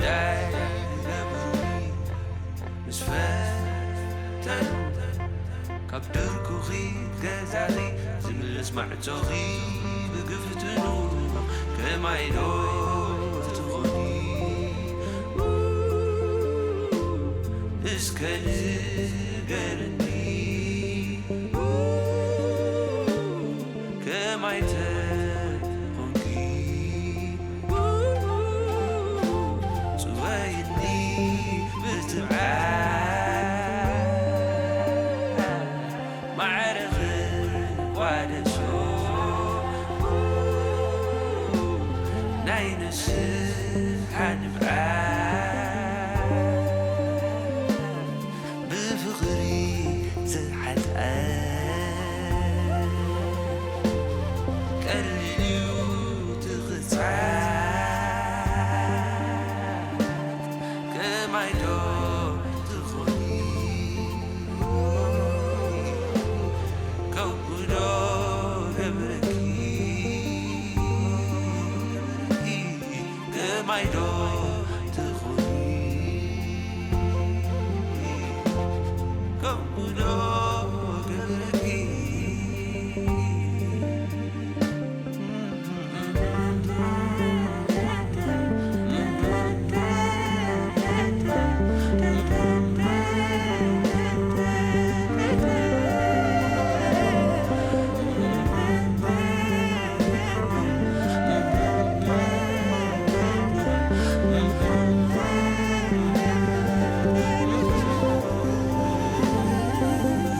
ዳይ ገብሩኒ ምስ ፈተኑ ካብ ድርኩኺ ገዛኺ ዝምልስ ማዕጾኺ ብግፍትኑ ከማይ ዶ ትኾኒ እስከ ንገርኒ ከማይ ተኾንኪ ጽወይኒ ብትብዓት ማዕረ ክቋደሶ ናይ ንስሓ ንብዓት ብፍቕሪ ዝሓልኣ ቀሊል እዩ ትኽጻዕ ከማይ ዶ ትኾኒ ከምኡ ዶ ገብረኪ ከማይ ዶ ትኾኒ ከምኡ ዶ ገብረኪ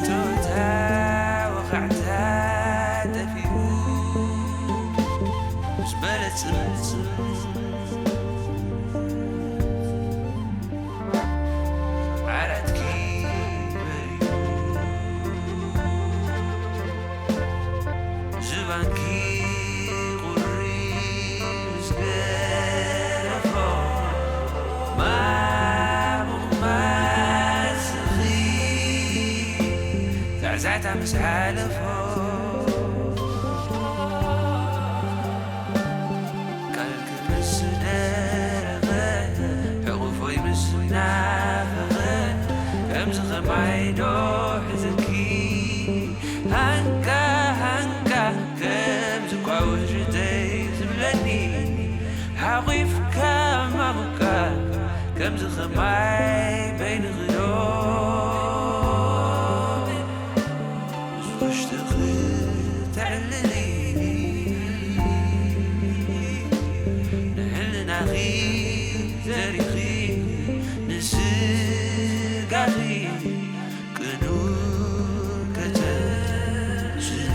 ቶታ ወኻዕታ ጠፊኡ ምስ በለ ጽምጽም ዓራትኪ በሪሁ ዝባንኪ ቁሪ ምስ ገረፎ ማሙቕ ማስኺ ዛዕዛዕታ ምስ ሓለፎ ቃልኪ ምስ ደረቐ ሕቑፎይ ምስ ናፈቐ ከምዚ ኸማይ ዶ ሕዝኪ ሃንካ ሃንካ ከምዚ ኳ ውሽተይ ዝብለኒ ሓቑፍካ ማሙካ ከምዚ ኸማይ በይንኺ ዶ ውሽጥኺ ተዕልሊ ንሕልናኺ ዘሪኺ ንስጋኺ ቅኑዕ ከተስሊ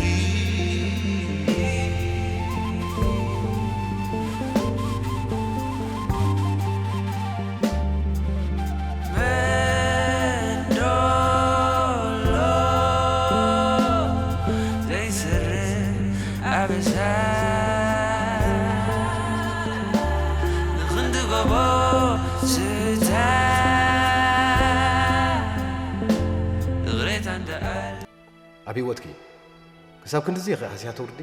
መን ዶ ኣሎ ዘይሰርሕ ኣበሳ ንኽንዲ ጎቦ ስታ እቕሬታ እንደኣል ኣብ ህይወትኪ ክሳብ ክንድዚ ኢኺ ሃስያ ተውርዲ?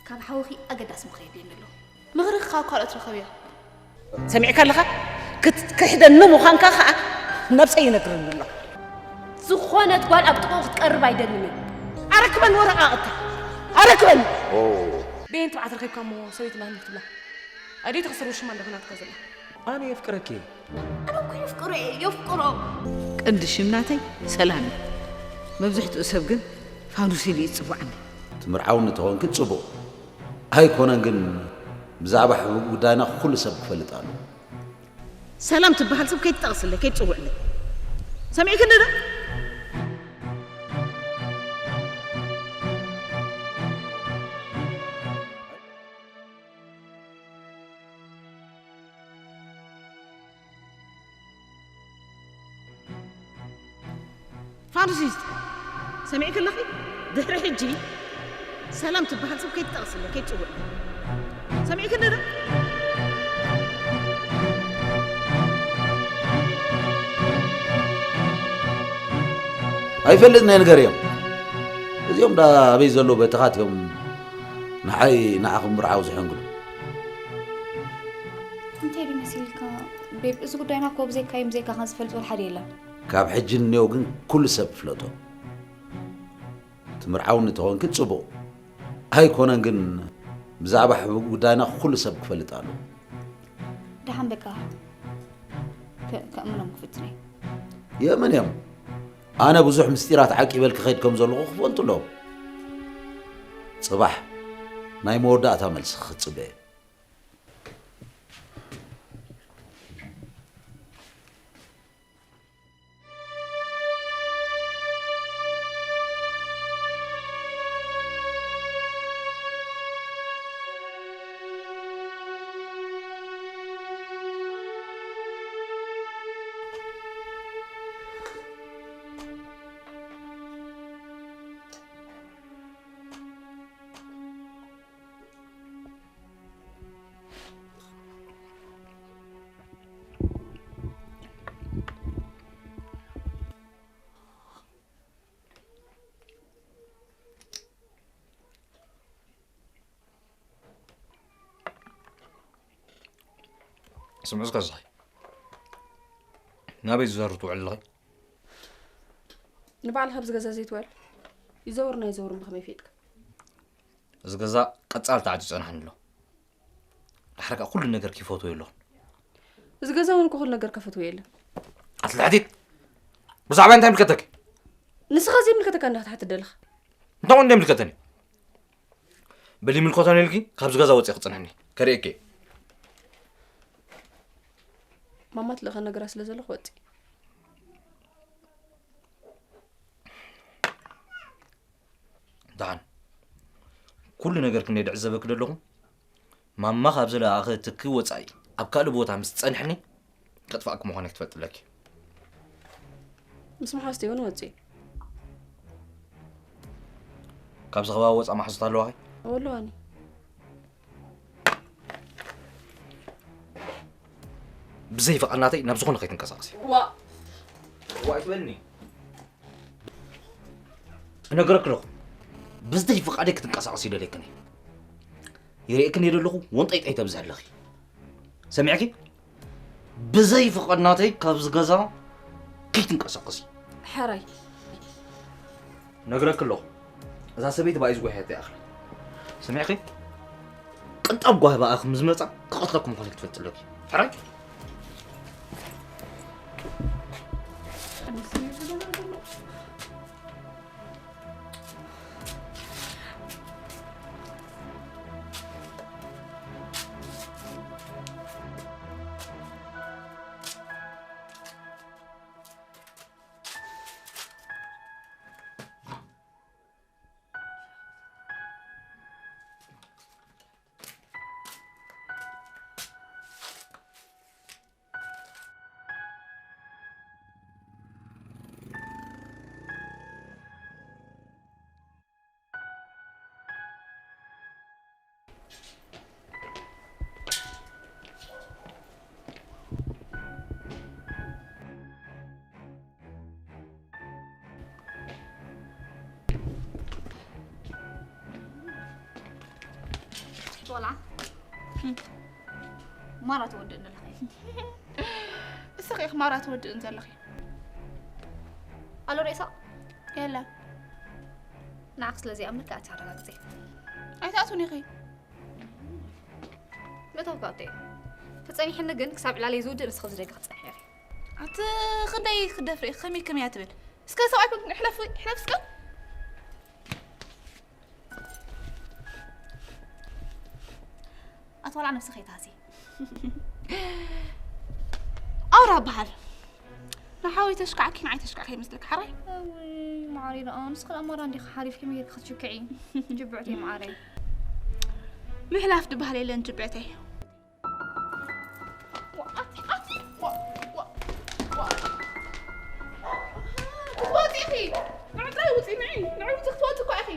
ካብ ሓውኺ ኣገዳሲ ምኽሪ የድልየኒ ኣሎ። ምኽርኺ ካብ ካልኦት ርኸብዮ። ሰሚዕካ ኣለኻ? ክትክሕደኒ ምዃንካ ኸኣ ነብሰይ ይነግረኒ ኣሎ። ዝኾነት ጓል ኣብ ጥቕኡ ክትቀርብ ኣይደልን እየ። ኣረክበኒ ወረቓቕታ። ኣረክበኒ። ኦ። በየን ትብዓት ረኺብካ እሞ ሰበይቲ ናኒ ክትብላ? ኣደይ ተኽስር ውሽማ ኣለኺ ናትካ ዘላ። ኣነ የፍቅረኪ እየ። ኣነ እኮ የፍቅሮ እየ፣ የፍቅሮ። ቀንዲ ሽም ናተይ ሰላም እዩ። መብዝሕትኡ ሰብ ግን ፋኑስ ኢሉ እዩ ዝጽውዓኒ። ትምርዓውኒ ተኾንኪ ጽቡቕ። ኣይኮነን ግን ብዛዕባ ሕቡእ ጉዳይና ኩሉ ሰብ ክፈልጥ ኣለዎ። ሰላም ትበሃል ሰብ ከይትጠቕስለይ፣ ከይትጽውዕለይ። ሰሚዕክኒ ዶ? ፋኑሲስት፣ ሰሚዕኪ ኣለኺ? ድሕሪ ሕጂ ሰላም ትበሃል ሰብ ከይትጠቕስለይ፣ ከይትጽውዕለይ። ሰሚዕክኒ ዶ? ኣይፈልጥን እየ፣ ንገርዮም። እዚኦም ዳ ኣበይ ዘለዉ በተኻት እዮም ንዓይ ንዓኹም ምርዓው ዝሕንግሉ? እንታይ ድዩ መሲሉ ቤብ፣ እዚ ጉዳይና እኮ ብዘይካይ ብዘይካኻ ዝፈልጥ ወላ ሓደ የለን። ካብ ሕጂ ንኔው ግን ኩሉ ሰብ ይፍለጦ። ትምርዓውኒ ተኾንኪ ጽቡቕ። ኣይኮነን ግን ብዛዕባ ሕቡእ ጉዳይና ኩሉ ሰብ ክፈልጥ ኣለዎ። ደሓን በቃ፣ ከ-፣ ከእምኖም ክፍትን እየ። የእመን እዮም። ኣነ ብዙሕ ምስጢራት ዓቂበልኪ ከይድ ከም ዘለኹ ክፈልጡ ኣለዎም። ጽባሕ ናይ መወዳእታ መልሲ ክጽበ እየ። ስምዒ እስከ እስኺ፣ ናበይ ዝዘሩ ትውዕል ኣለኺ? ንባዕልኻ ኣብዚ ገዛ ዘይትውዕል? ይዘውርን ኣይዘውርን ብኸመይ ፈይጥካ? እዚ ገዛ ቀጻሊ ተዓጽዩ ጸናሕኒ ኣሎ። ዳሕረካ ኩሉ ነገር ክይፈትዎ የለኹን። እዚ ገዛ እውን እኮ ኩሉ ነገር ከፈትዎ የለን። ኣትልሕቲት፣ ብዛዕባ እንታይ ምልከተኪ? ንስኻ ዘይምልከተካ እንዳ ክትሓትት ደለኻ። እንታይ እውን እንደምልከተኒ? በል ይምልከቶን ኢልኪ ካብዚ ገዛ ወፂእ ክፅንሕኒ ከርእየኪ። ማማ ትልእኸ ነገራ ስለ ዘለኹ ወፂእ። ደሓን። ኩሉ ነገር ክንደይ ድዕዘበኪ ደለኹ። ማማ ካብ ዝለኣኸትኪ ወጻኢ ኣብ ካልእ ቦታ ምስ ትጸንሕኒ፣ ከጥፍኣኪ ምዃነይ ክትፈልጢ ኣለኪ። ምስ መሓዙተይ እውን ወጺኤ። ካብዚ ከባቢ ወጻእ መሓዙት ኣለዋኺ? እወ ኣለዋኒ። ብዘይ ፍቓድ ናተይ ናብ ዝኾነ ከይትንቀሳቐሲ። ዋ! ዋ ኣይትበልኒ። እነግረኪ ኣለኹ። ብዘይ ፍቓደይ ክትንቀሳቐሲ ይደልየክን እየ። ይርእየክን እየ ዘለኹ፣ ወንጠይጠይ ተብዝሒ ኣለኺ። ሰሚዕኪ? ብዘይ ፍቓድ ናተይ ካብዚ ገዛ ከይትንቀሳቐሲ። ሕራይ። ነግረኪ ኣለኹ። እዛ ሰበይቲ ብኣይ ዝጎሕየት እያ ኣኽሊ። ሰሚዕኪ? ቅንጣብ ጓሂ ብኣኺ ምስ መጻ ክቐትለኪ ምዃኑ ክትፈልጢ ኣለኪ። ሕራይ። ቆልዓ ማራ ትወድእን ኣለኺ። እስኺ ኢኺ ማራ ትወድእን ዘለኺ። ኣሎ ሬሳ? የለን። ንዓኺ ስለ ዘይኣምነኪ ኣቲ ኣረጋግጺ። ኣይትኣትዉን ኢኺ። ምእታው ካብተይ። ተጸኒሕኒ ግን ክሳብ ዕላለይ ዝውድእ ንስኺ ኣብዚ ደገ ክትጸንሒ ኢኺ። ኣቲ ክንደይ ክትደፍሪ ኢኺ? ከመይ ከመይ እያ ትብል? እስከ ሰብኣይ ኮንኩ ሕለፍ፣ ሕለፍ እስከ። ኣቲ ዋላ ነብስኺ ኣይትሃሲ። ኣውራ በሃል። ንሓወይ ተሽካዕኪ ንዓይ ተሽካዕኪ ይመስለኪ ሓራይ? እውይ መዓረይ ደኣ ንስኺ ደኣ ማራ እንዲኺ ሓሪፍኪ መይርኪ ክትሽክዒ። ጅብዕተይ መዓረይ። ምሕላፍ ድበሃል የለን ጅብዕተይ። ዋ፣ ኣቲ፣ ኣቲ፣ ዋ፣ ዋ፣ ዋ። ክትወፂ ኢኺ። ንዑ ጥራይ ውፂ፣ ንዒ፣ ንዒ ውፂ ክትወፂ እኮ ኢኺ።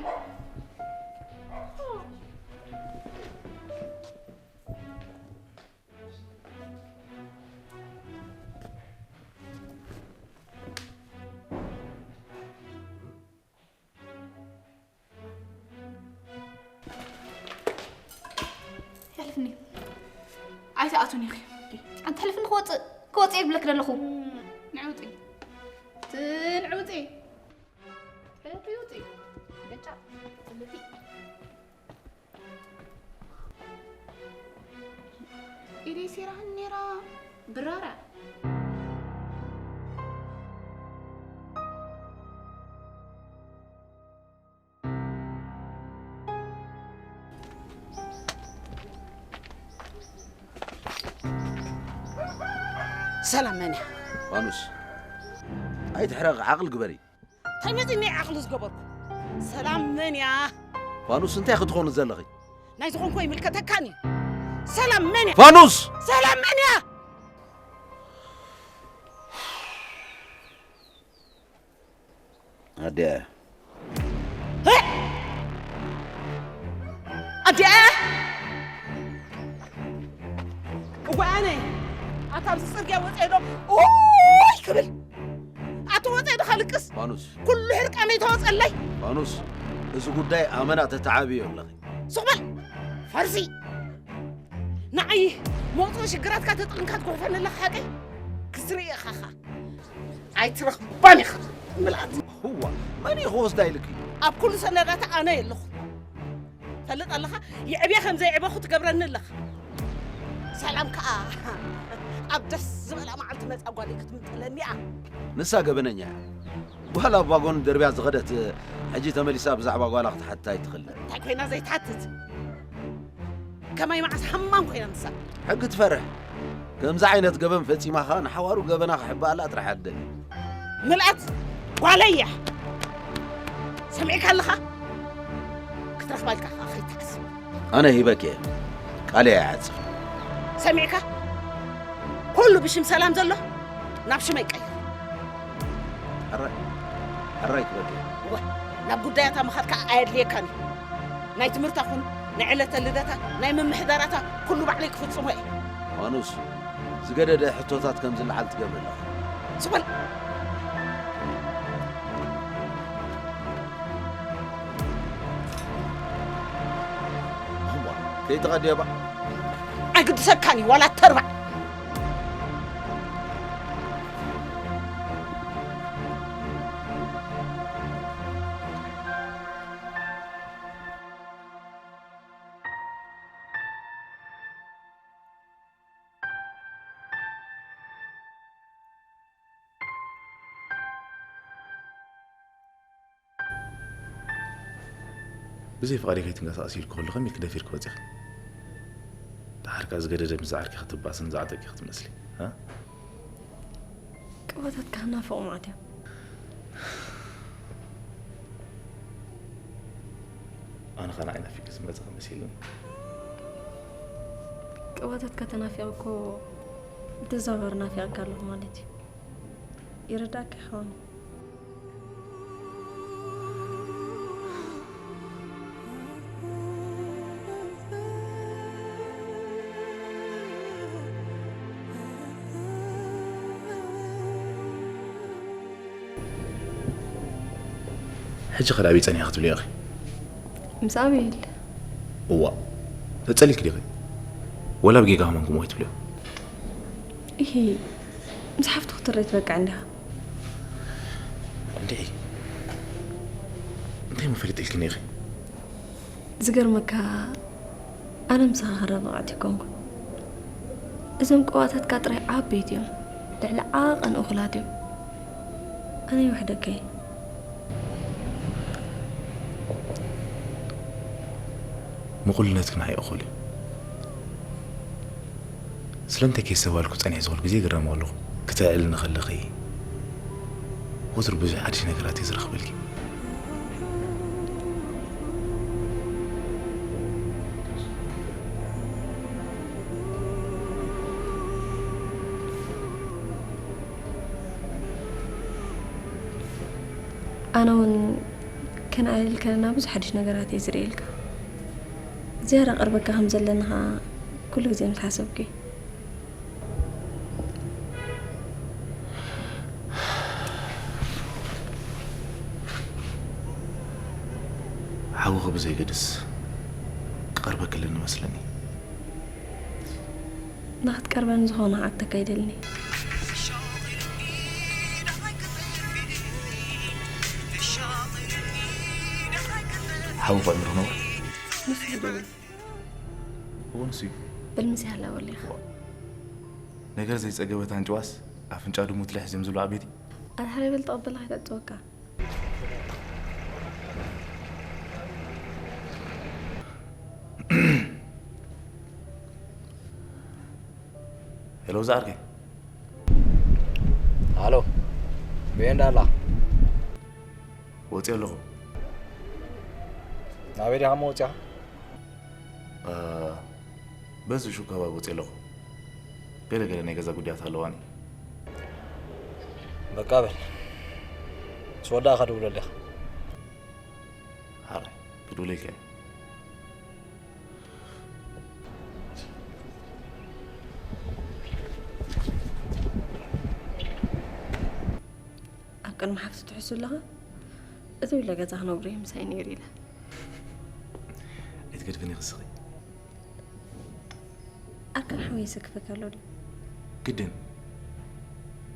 የሕልፍኒ። ኣይትኣቱን ኢኺ። ኣንቲ ትሕልፍኒ ክወፅእ ክወፅእ ይብለክ ዘለኹ። ንዕውፂ ትንዕውፂ ትንዕውፂ ገጫ ትልፊ ኢደይ ሴራህን ኔራ ብራራ። ሰላም መን እያ? ፋኑስ ኣይትሕረቕ ዓቕል ግበሪ። እንታይ መፂኒ ዓቕሊ ዝገበርኩ? ሰላም መን እያ? ፋኑስ እንታይ ክትኾኑ ዘለኺ? ናይ ዝኾንኩ ይምልከተካን እዩ። ሰላም መን እያ? ፋኑስ ሰላም መን እያ? ኣዲኣ ኣዲኣ እወ ኣነ ኣታ ኣብዚ ፅርግያ ወፀ ዶ ኦይ ክብል ኣቶ ወፀ ዶ ከልቅስ ፋኑስ ኩሉ ሕርቃነይ ተወፀለይ ፋኑስ እዚ ጉዳይ ኣመና ተተዓብዮ ኣለኺ ሱቕ በል ፈርሲ ንዓይ መውፅኢ ሽግራትካ ተጠቕምካ ትጉሕፈኒ ኣለኻ ሓቀይ ክስርኢ ኢኻኻ ኣይትረኽባን ኢኻ ምልኣት። ህዋ መን እዩ ክወስዳ ኢልኪ? ኣብ ኩሉ ሰነዳት ኣነ የለኹ። ፈልጥ ኣለኻ የዕብየ ከም ዘየዕበኹ ትገብረኒ ኣለኻ። ሰላም ከኣ ኣብ ደስ ዝበላ መዓልቲ መጻ ጓለይ ክትምንጥለኒ እያ። ንሳ ገበነኛ እያ። ጓላ ኣብ ቫጎን ደርብያ ዝኸደት ሕጂ ተመሊሳ ብዛዕባ ጓላ ክትሓትት ኣይትኽእልን። እንታይ ኮይና ዘይትሓትት? ከማይ መዓስ ሃማም ኮይና ንሳ። ሕጊ ትፈርሕ። ከምዚ ዓይነት ገበን ፈጺማ ኸኣ ንሓዋሩ ገበና ክሕብኣላ ጥራሕ እያ ትደሊ። ምልኣት ጓለይ እያ። ሰሚዕካ ኣለኻ? ክትረኽባ ኢልካ ኸኣ ኸይትሓስብ። ኣነ ሂበኪ እየ። ቃለይ ኣይዓጽፍን። ሰሚዕካ? ኩሉ ብሽም ሰላም ዘሎ ናብ ሽመይ ቀይር። ሕራይ ሕራይ ክበል እየ። እወ፣ ናብ ጉዳያታ ምኻድ ከኣ ኣየድልየካን እዩ። ናይ ትምህርታ ኹን ናይ ዕለተ ልደታ ናይ ምምሕዳራታ ኩሉ ባዕለይ ክፍጽሞ እየ። ፋኑስ ዝገደደ ሕቶታት ከም ዝለዓል ትገብሪ ኣለኺ። ስቕ በል። እሞ ከይተቐድየ ባእ። ኣይግድሰካን እዩ ዋላ ተርባዕ። ብዘይ ፍቓደይ ከይትንቀሳቐሲ ኢልኩ ከለኹ ከመይ ኢልኪ ደፊርኪ ወጺኺ? ደሓር ከኣ ዝገደደ ምስ ዝዓርኪ ክትባእስን ዝዓጠቂ ክትመስሊ። ሃ? ቅባታትካ ክናፍቖም ዓትዮም። ኣነ ኸኣ ንዓይ ናፊቂ ዝመጸኺ መሲሉኒ። ቅባታትካ ተናፊቐ እኮ ብተዘዋዋሪ ናፊቐካ ኣለኹ ማለት እዩ። ይርዳእካ ይኸውን። ሕጂ ኸ ኣበይ ጸኒሐ ክትብልዮ ኢኺ? ምስ ኣቤል። እዋእ፣ ተጸሊልኪ ዲኺ? ወላ ብጌጋ ከማን ከምኡ ኣይትብልዮ። ኢሂ፣ ምስ ሓፍቱ ክትርኢ ትበቅዕ እንዲኻ። እንድዒ፣ እንታይ እሞ ፈሊጥልክኒ ኢኺ? ዝገርመካ ኣነ ምሳኻ ክራባቕ ኣይኮንኩን። እዞም ቅብኣታትካ ጥራይ ዓበይቲ እዮም፣ ልዕሊ ዓቐን እኹላት እዮም። ኣነ ይውሕደካ እየ። ምቕሉልነትኪ ንዓይ እኹል እዩ። ስለምንታይ ከየስተብሃልኩ ጸኒሐ ዝኹሉ ግዜ ይግረም ኣለኹ። ክተዕልልኒ ከለኺ ወትሩ ብዙሕ ሓድሽ ነገራት እየ ዝረኽበልኪ። ኣነ እውን ከነዕልል ከለና ብዙሕ ሓድሽ ነገራት እየ ዝርእየልካ። ዝያዳ ቀርበካ ከም ዘለኒ ኸኣ ኩሉ ግዜ ምስ ሓሰብኩ እየ። ሓውኺ ብዘየገድስ ቀርበኪ ኣለኒ መስለኒ። ንኽትቀርበኒ ዝኾነ ዓድ ተካይደልኒ። ሓው ፈጥሩ ነበር። ምስ ይደብል እዎ ንሱ እዩ። በል ምስ ይሃላ ወሊኻ። ነገር ዘይጸገበት ኣንጭዋስ ኣፍንጫ ድሙ ትልሕዝ እዮም ዝብሉ ዓበይቲ። ኣድሓደ በል ተቐበላ ከይተዕጽወካ። ሄሎ ዝዓርከይ። ኣሎ። በየንዳ ኣላ። ወፂኦ ኣለኹ። ናበይ ዲኻ መወፂኻ? በዚ ሹ ከባቢ ወፂኦ ኣለኹ። ገለ ገለ ናይ ገዛ ጉዳያት ኣለዋኒ። በቃ በል። ስወዳእኻ ደውለለኻ። ሓራይ ክድውለልካ እየ። ኣብ ቅድሚ ሓፍቲ ትሕሱ ኣለኻ? እትው ኢለ ገዛ ክነብሩ እዩ ምሳይ ነይሩ ኢለ። ኣይትገድፍኒ ክስኺ። ኣርካን ሓወይ ይሰክፈካ ኣሎ ድዩ? ግድን።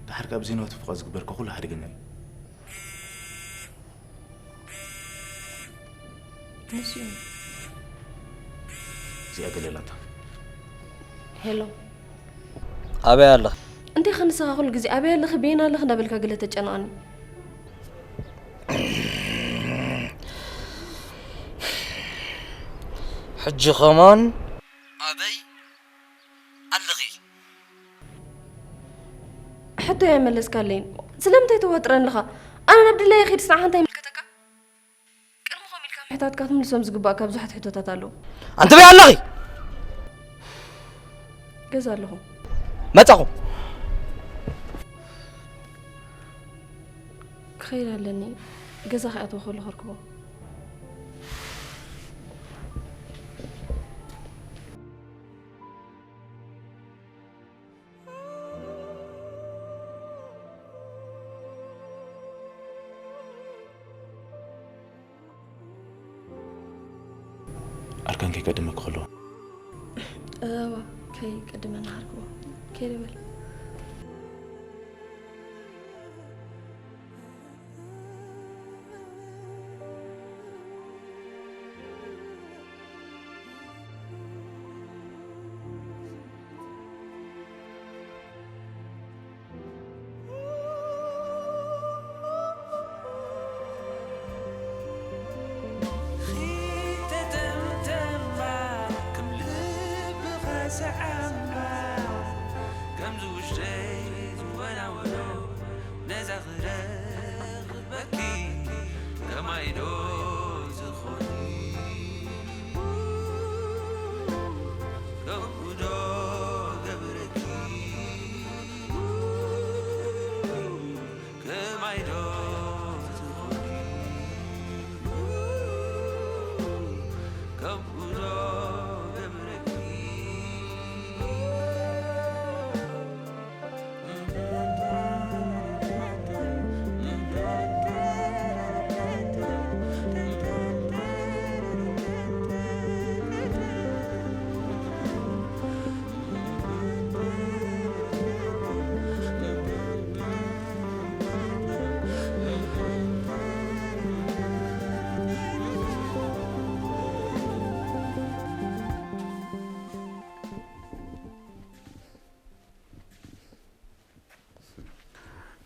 ድሓር ካብ ብዘይናቱ ፍቓድ ዝግበር ከኹሉ ሓደገኛ እዩ። ንሱ እዩ። እዚኣ ገለ ኣላታ። ሄሎ። ኣበይ ኣለኺ? እንታይ ኸ ንስኻ ኩሉ ግዜ ኣበይ ኣለኺ በየን ኣለኺ እንዳበልካ ገለ ተጨንቐኒ። ሕጂ ኸማን ኣበይ ኣለኺ? ሕቶይ ኣይመለስካለይን። ስለምንታይ ተዋጥረኒ ኣለኻ? ኣነ ናብ ድላየ ኺድ ስንዓ እንታይ ይምልከተካ? ቅድሚ ኸም ኢልካ ምሕታት ክትምልሶም ዝግባእካ ብዙሓት ሕቶታት ኣለዉ። ኣንተ በይ ኣለኺ? ገዛ ኣለኹ። መጻኹ። ክኸይድ ኣለኒ። ገዛ ክኣትዎ ከሎ ከርክቦ። ኣርካን ከይቀድመኪ ከሎ እዋ ከይቀድመና ሃርክቦ። ከይደ በል።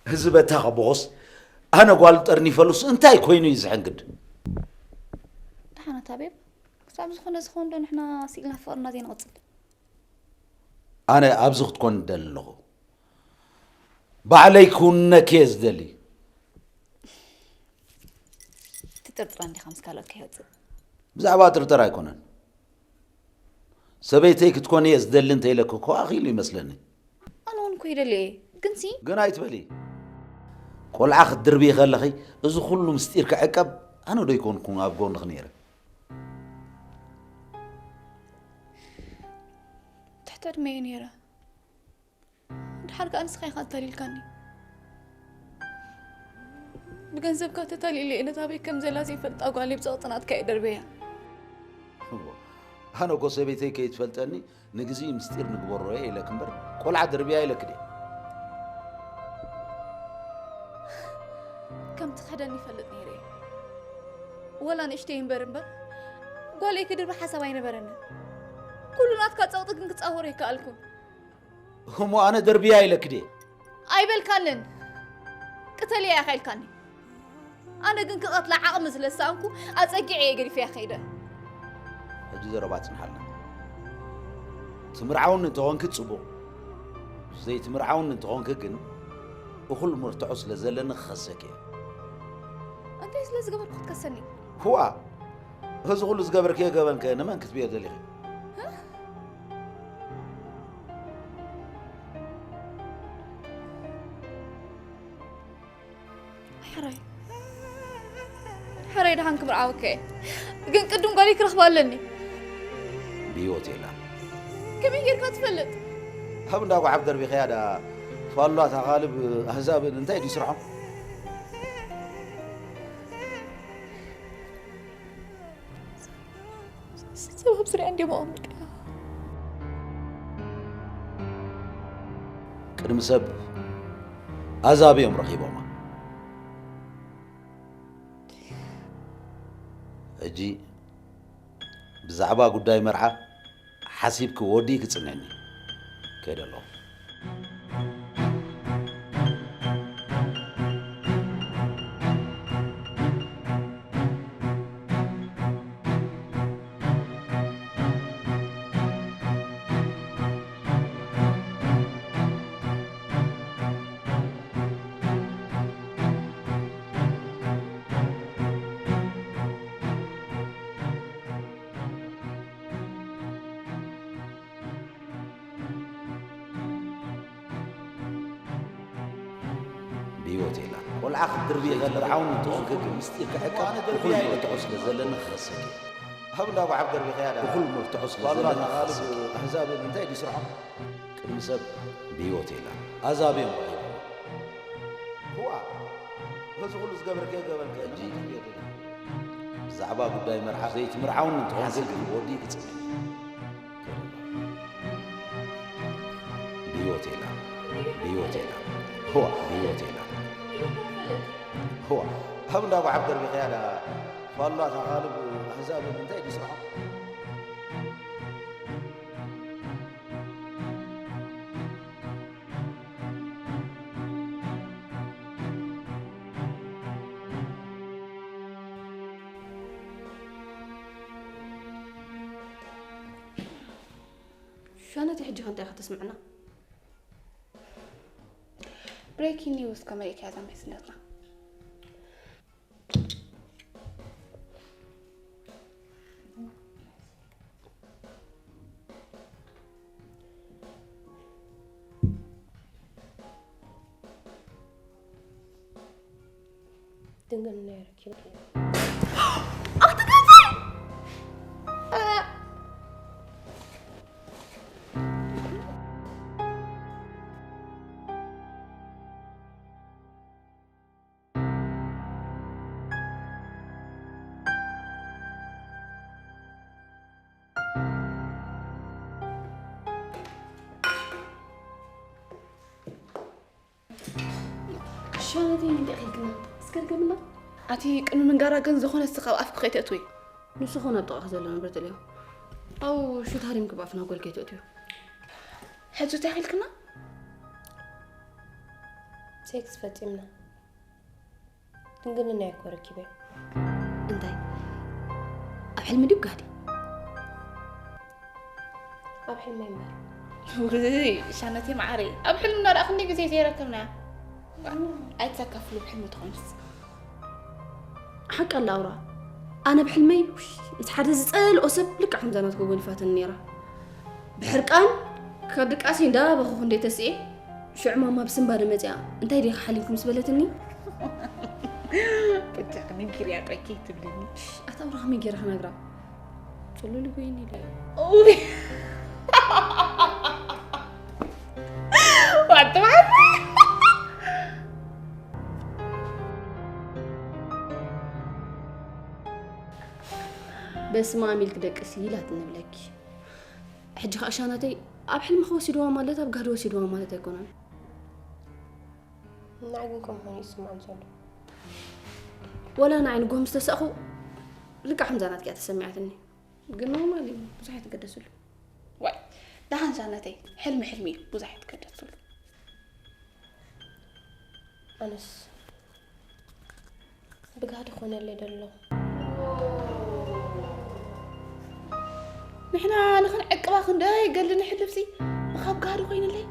ህዝበታ ከቦስ ኣነ ጓል ጠርኒፈሉስ እንታይ ኮይኑ እዩ ዝሕንግድ? ደሓና ታቤብ ክሳብ ዝኾነ ዝኾን ዶ ንሕና ስኢልና ፍቕርና ዘይንቕጽል? ኣነ ኣብዚ ክትኮን ደሊ ኣለኹ። ባዕለይ ክውነክ እየ ዝደሊ። ትጥርጥራ እንዲኻ ምስ ካልኦት ከይወፅእ። ብዛዕባ ጥርጥር ኣይኮነን። ሰበይተይ ክትኮን እየ ዝደሊ እንተኢለክ እኮ ኣኺሉ ይመስለኒ። ኣነ እውን እኮ ይደሊ እየ ግንሲ። ግን ኣይትበሊ። ቆልዓ ክትድርቢ ከለኺ እዚ ኩሉ ምስጢር ክዕቀብ ኣነ ዶ ይኮንኩ ኣብ ጎንኺ ነይረ? ትሕቲ ዕድመ እየ ነይረ። ድሓር ከኣ ንስኻ ኢኻ ኣታሊልካኒ። ብገንዘብካ ተታሊለ እየ ነታ ኣበይ ከም ዘላ ዘይፈልጣ ጓለይ ብጸቕጢ ናትካ እየ ደርበያ። ኣነ እኮ ሰበይተይ ከይትፈልጠኒ ንግዜኡ ምስጢር ንግበሮ እየ ኢለክ እምበር፣ ቆልዓ ደርብያ ኢለክ ድየ? ከም ትኽሕደኒ ይፈልጥ ነይረ እየ። ወላ ንእሽተይ እምበር እምበር፣ ጓለይ ክድርቢ ሓሳብ ኣይነበረንን። ኩሉ ናትካ ጸቕጢ ግን ክጻወሮ ኣይከኣልኩን። እሞ ኣነ ደርብያ ኢለክ ድየ? ኣይበልካንን። ቅተልያ ኢኻ ኢልካኒ። ኣነ ግን ክቐትላ ዓቕሚ ስለ ዝሰኣንኩ ኣጸጊዐ እየ ገዲፈያ ከይደ። ሕጂ ዘረባ ጽንሓልና። ትምርዓውኒ እንተኾንኪ ጽቡቕ፣ ዘይትምርዓውኒ እንተኾንኪ ግን እኹል መርትዖ ስለ ዘለኒ ክኸሰኪ እየ። እንታይ ስለ ዝገበርኩ ክትከሰኒ? ህዋ፣ እዚ ኩሉ ዝገበርክዮ ገበንከ ንመን ክትብዮ ደሊኺ? ሕራይ ሕራይ ደሓን ክምርዓወካ እየ። ግን ቅድም ጓለይ ክረኽባ ኣለኒ። ብህይወት የላን። ከመይ ጌርካ ትፈልጥ? ኣብ እንዳ ጓሓፍ ደርቢኸያ ዳ ፋሉላት ኣኻልብ ኣህዛብን እንታይ ድዩ ስርሖም? ሰበብ ስሪያ እንዲሞ ኣምልጥያ። ቅድሚ ሰብ ኣዛብ እዮም ረኺቦማ። ሕጂ ብዛዕባ ጉዳይ መርዓ ሓሲብኪ ወዲ ክጽንዕኒ ከይደ ኣለኹ። ብህይወት የላን። ቆልዓ ክትድርቢ ከለኺ ዓውኒ እንትኾንኪ ግን ምስጢር ክሕቀቕ እኹል መርትዖ ስለ ዘለኒ ክኸሰኪ። ኣብ እንዳ ጓሓፍ ደርቢኸያ ዳ እኹል መርትዖ ስለ ዘለኒ ክኸሰኪ። ኣህዛብ እንታይ ድዩ ስርሖም? ቅድሚ ሰብ ብህይወት የላን። ኣዛብ እዮም ረኺቦም። ህዋ፣ እዚ ኩሉ ዝገበርክዮ ገበን ከ ሕጂ ብዛዕባ ጉዳይ መርዓ ዘይትምርዓውኒ እንትኾንኪ ግን ወዲ ክጽንሕ። ብህይወት የላን። ብህይወት የላን። ህዋ፣ ብህይወት የላን። ህዋ፣ ኣብ እንዳ ጓሓፍ ደርቢኸያ ዳ ፋሉላት ኣኻልብ ኣህዛብ እንታይ ድዩ ስርሖም? ሻነቲ ሕጂ ከ እንታይ ኢኻ ተስምዕና? ብሬኪንግ ኒውስ ከመይ ኢልካ እዛ መሲለትና? ድንግልና ይረኪብ። ሻነተይ እንዲዕ ከይግና እስከ ድገምና። ኣቲ ቅድሚ ምንጋራ ግን ዝኾነ እስቲ ካብ ኣፍኪ ከይተእትዊ። ንሱ ኾን ኣብ ጥቓኺ ዘሎ ነበር ደልዮ። ኣው ሹት ሃሪምኪ ብኣፍና ጎል ከይተእትዩ። ሕጂ እንታይ ኢልክና? ሴክስ ፈጺምና። ድንግልና እኮ ረኪበ። እንታይ ኣብ ሕልሚ ድዩ ጋዲ? ኣብ ሕልመይ እምበር። ውይ ሻነቴ መዓረይ፣ ኣብ ሕልምና ደኣ ክንደይ ግዜ ዘይረከብና። ኣይትተካፍሉ ብሕልሚ ትኾንስ። ሓቂ ኣላ ኣውራ። ኣነ ብሕልመይ ምስ ሓደ ዝጸልኦ ሰብ ልክዕ ከምዛ ናትኩ ጎኒፋትኒ ነይራ። ብሕርቃን ካብ ድቃሰይ እንዳበኸኹ እንዴ ተስኤ ሽዑ ማማ ብስንባደ መጺኣ እንታይ ዲኻ ሓሊምኪ ምስ በለትኒ በጃኺ ንግርያ ጠኪ ትብልኒ። ኣታ ኣውራ ከመይ ገይረ ክነግራ? ጽሉል ጎይኒ ኢለ። በስመ ኣብ ኢልኪ ደቅሲ ኢላትኒ ብለኪ። ሕጂ ኸኣ ሻናተይ ኣብ ሕልምኺ ወሲድዋ ማለት ኣብ ጋህዲ ወሲድዋ ማለት ኣይኮነን። ንዓይ ግን ከምኡ ኮይኑ ይስምዓኒ ዘሎ። ወላ ንዓይ ንጎ ምስ ተሳእኹ ልክዕ ከምዛ ናትኪ እያ ተሰሚዓትኒ። ግን ኖርማል እዩ፣ ብዙሕ ኣይትገደስሉ። ዋይ፣ ደሓን ሻናተይ፣ ሕልሚ ሕልሚ እዩ፣ ብዙሕ ኣይትገደስሉ። ኣነስ ብጋህዲ ኮነለይ ደሎ። ንሕና ንኽንዕቅባ ክንደይ ገሊ ንሕልፍሲ፣ ብኻብ ጋህዲ ኮይንለይ።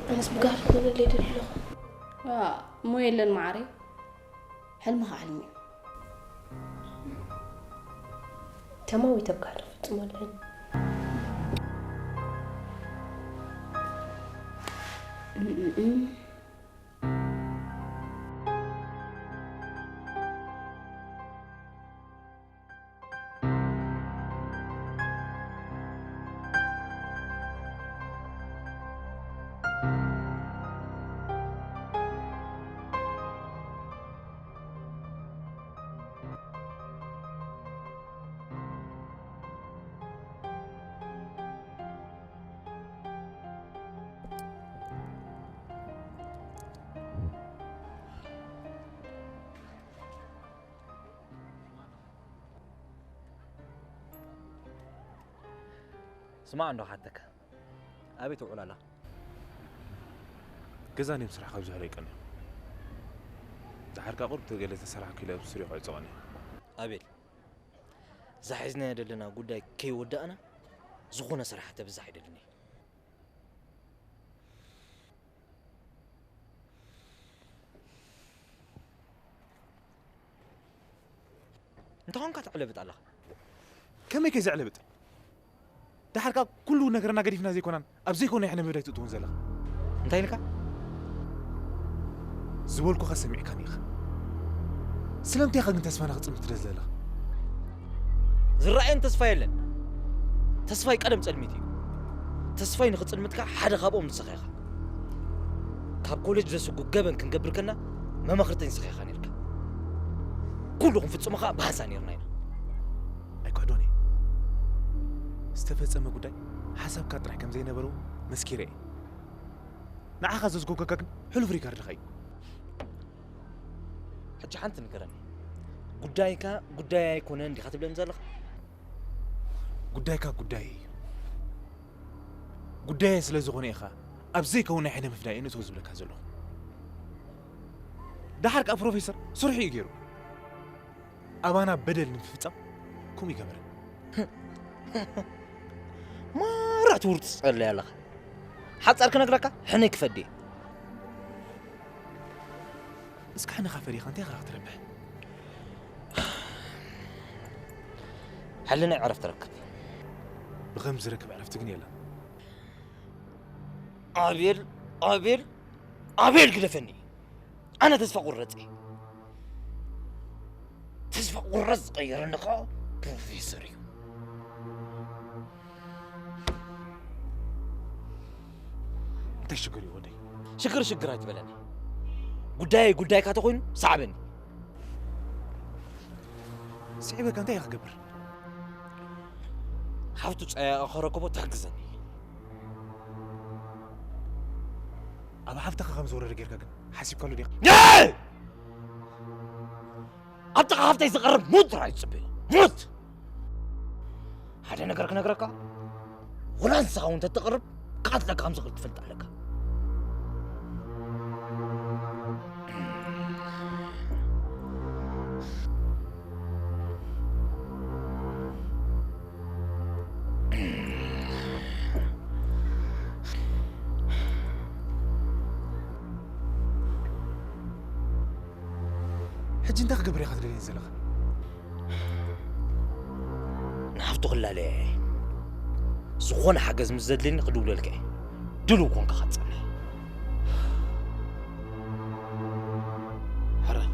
ኣነስ ብጋህዲ ክብለለይ ደሊ ኣለኹ። ዋ፣ እሞ የለን መዓረይ። ሕልምኻ ሕልሚ እዩ። ተማዊተ ብጋህዲ ክፍጽሞ ኣለኒ። እም፣ እም፣ እም። ስማዕ እንዶ ሓተካ፣ ኣበይ ትውዕል ኣላ? ገዛ ነም ስራሕ ካብ ዝህለ ይቀንዮ። ድሓር ቃ ቁርብ ተገለ ተሰራሕ ክኢለ ኣብ ስሪዮ ክዕጸወኒ። ኣቤል፣ እዛ ሒዝናዮ ዘለና ጉዳይ ከይወዳእና ዝኾነ ስራሕ ተብዛሕ ኣይደልን እየ። እንታይ ኾንካ ተዕለብጥ ኣለኻ? ከመይ ከ ዘዕለብጥ? ደሓር ካብ ኩሉ ነገርና ገዲፍና ዘይኮናን ኣብ ዘይኮነ ሕነ ምብዳይ ትእትውን ዘለኻ። እንታይ ኢልካ? ዝበልኩኻ ሰሚዕካኒ ኢኻ። ስለምንታይ ኢኻ ግን ተስፋና ክጽልምት ትደሊ ዘለኻ? ዝረኣየን ተስፋ የለን። ተስፋይ ቀደም ጸልሚት እዩ። ተስፋይ ንኽጽልምትካ ሓደ ካብኦም ንስኻ ኢኻ። ካብ ኮሌጅ ዘስጉ ገበን ክንገብር ከና መማኽርተይ ንስኻ ኢኻ ነርካ። ኩሉ ክንፍጽሞ ኸኣ ብሃንሳ ነርና ኢና። ኣይኮ ኣዶኒ፣ ዝተፈጸመ ጉዳይ ሓሳብካ ጥራሕ ከም ዘይነበረ እውን መስኪረ እየ። ንዓኻ ዘዝጎገካ ግን ሕሉፍ ሪካርድኻ እዩ። ሕጂ ሓንቲ ንገረኒ፣ ጉዳይካ ጉዳይ ኣይኮነን ዲኻ ትብለኒ ዘለኻ? ጉዳይካ ጉዳይ እዩ። ጉዳየ ስለ ዝኾነ ኢኻ ኣብ ዘይከውን ናይ ሕነ ምፍዳይ እየ ንእቶ ዝብለካ ዘለኹ። ደሓር ከኣ ፕሮፌሰር ስርሑ እዩ ገይሩ። ኣባና በደል ንምፍጻም ከምኡ ይገብር። ማራ ትውርድ ትጸለይ ኣለኻ። ሓጻር ክነግረካ፣ ሕነ ክፈዲ። እስካ ሕነኻ ፈዲኻ እንታይ ኢኻ ክትረብሕ? ሕልናይ ዕረፍቲ ረክብ። ብኸም ዝረክብ ዕረፍቲ ግን የለን። ኣቤል፣ ኣቤል፣ ኣቤል ግደፈኒ። ኣነ ተስፋ ቁረጽ እየ። ተስፋ ቁረጽ ዝቐየረኒ ኸኣ ፕሮፌሰር እዩ። እንታይ ሽግር እዩ ወደይ? ሽግር ሽግር ኣይትበለኒ። ጉዳየይ ጉዳይካ ተኾይኑ ሰዓበኒ። ስዒበካ እንታይ ኢኻ ክገብር? ሓፍቱ ጸያቐ ከረክቦ ትሕግዘኒ። ኣብ ሓፍትኻ ከም ዝወረደ ጌርካ ግን ሓሲብካሉ ዲኻ? እ! ኣብ ጥቓ ሓፍተይ ዝቐርብ ሙት ጥራይ ዝጽበዮ። ሙት! ሓደ ነገር ክነግረካ፣ ወላ ንስኻ እውን እንተትቐርብ ክቐትለካ ከም ዝኽእል ትፈልጥ ኣለካ። ሕጂ እንታይ ክገብር ኢኻ ትደልየኒ ዘለኻ? ንሓፍቱ ክላለያ እየ። ዝኾነ ሓገዝ ምስ ዘድልየኒ ክድውለልካ እየ። ድሉው ኮንካ ክትጸንሕ። ሕራይ።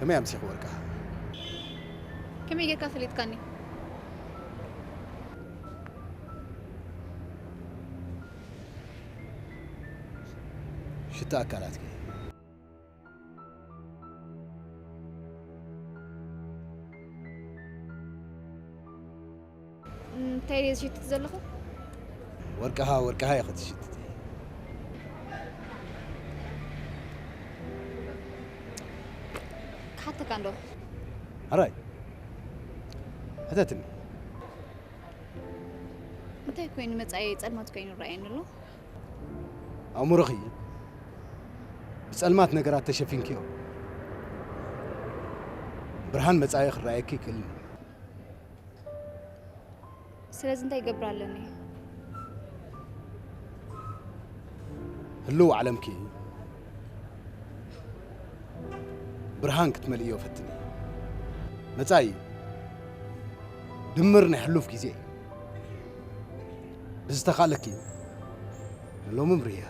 መይ ኣምሲኺ ወርቅኻ? ከመይ ጌርካ ፈሊጥካኒ? ሽታ ኣካላትኪ። እንታይ ድየ ዝሽትት ዘለኹ? ወርቅኻ፣ ወርቅኻ ኢኺ ትሽትቲ። ክሓተካ እንዶ? ሕራይ። ሕተትኒ። እንታይ ኮይኑ መጻኢ ጸልማት ኮይኑ ይረኣየኒ ኣሎ? ኣእምሮኺ ብጸልማት ነገራት ተሸፊንክዮ። ብርሃን መጻኢ ክረኣየኪ ይክእልኒ። ስለዚ እንታይ ይገብር ኣለኒ? ህልው ዓለምኪ ብርሃን ክትመልእዮ ፈትኒ። መጻኢ ድምር ናይ ሕሉፍ ግዜ እዩ። ብዝተኻለኪ ንሎሚ ምርያ።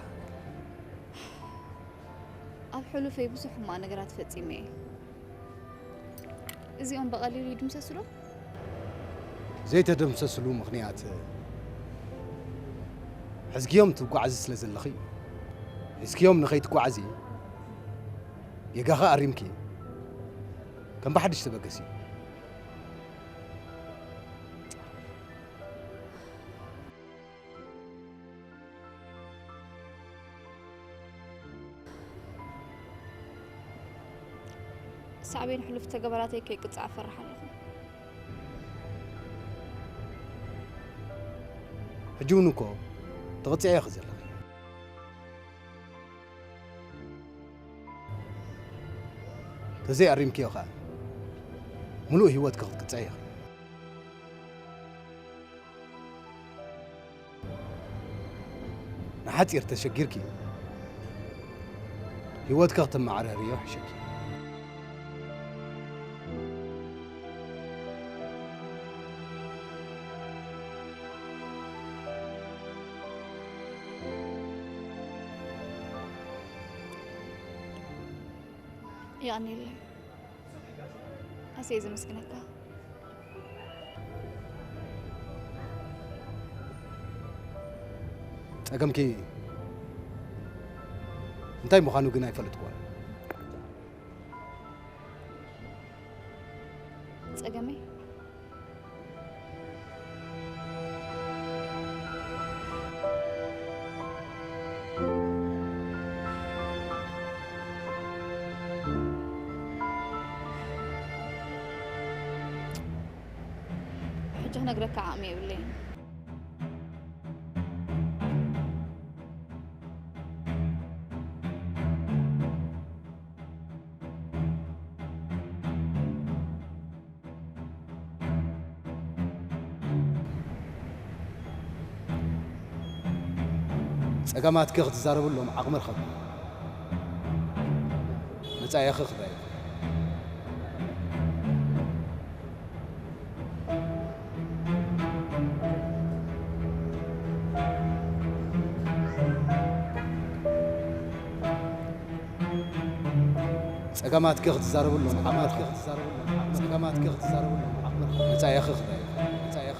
ኣብ ሕሉፈይ ብዙሕ ሕማቕ ነገራት ፈጺመ እየ። እዚኦም ብቐሊሉ ይድምሰሱ ዶ? ዘይተደምሰስሉ ምኽንያት፣ ሕዝክዮም ትጓዓዚ ስለ ዘለኺ እዩ። ሒዝክዮም ንኸይትጓዓዚ፣ ጌጋኺ ኣሪምኪ ከም ብሓድሽ ተበገሲ። ሳዕቤን ሕሉፍ ተግባራተይ ከይቅጻዕ እፈርሕ ኣለኹ። ሕጂ እውን እኮ ትቕጽዕዮ ኢኺ ዘለኺ። ተዘይኣሪምክዮ ኸኣ፣ ምሉእ ህይወትኪ ክትቅጽዒ ኢኺ። ንሓጺር ተሸጊርኪ፣ ህይወትኪ ክትመዓረርዮ ይሕሸኪ። የቐንየለይ። ኣዝየ ዘመስግነካ። ጸገምኪ እንታይ ምዃኑ ግን ኣይፈለጥኩዎን። ጸገመይ? ሕጂ ክነግረካ ዓቕሚ የብለይን። ጸገማትኪ ክትዛረብሎም ዓቕሚ ርኸቢ። መጻኢኺ ክረኣይ። ጸገማትኪ ክትዛረብሎም ዓቕሚ ርኸቢ። ጸገማትኪ ክትዛረብሎም ዓቕሚ ርኸቢ። መጻኢኺ ክረኣይ። መጻኢኺ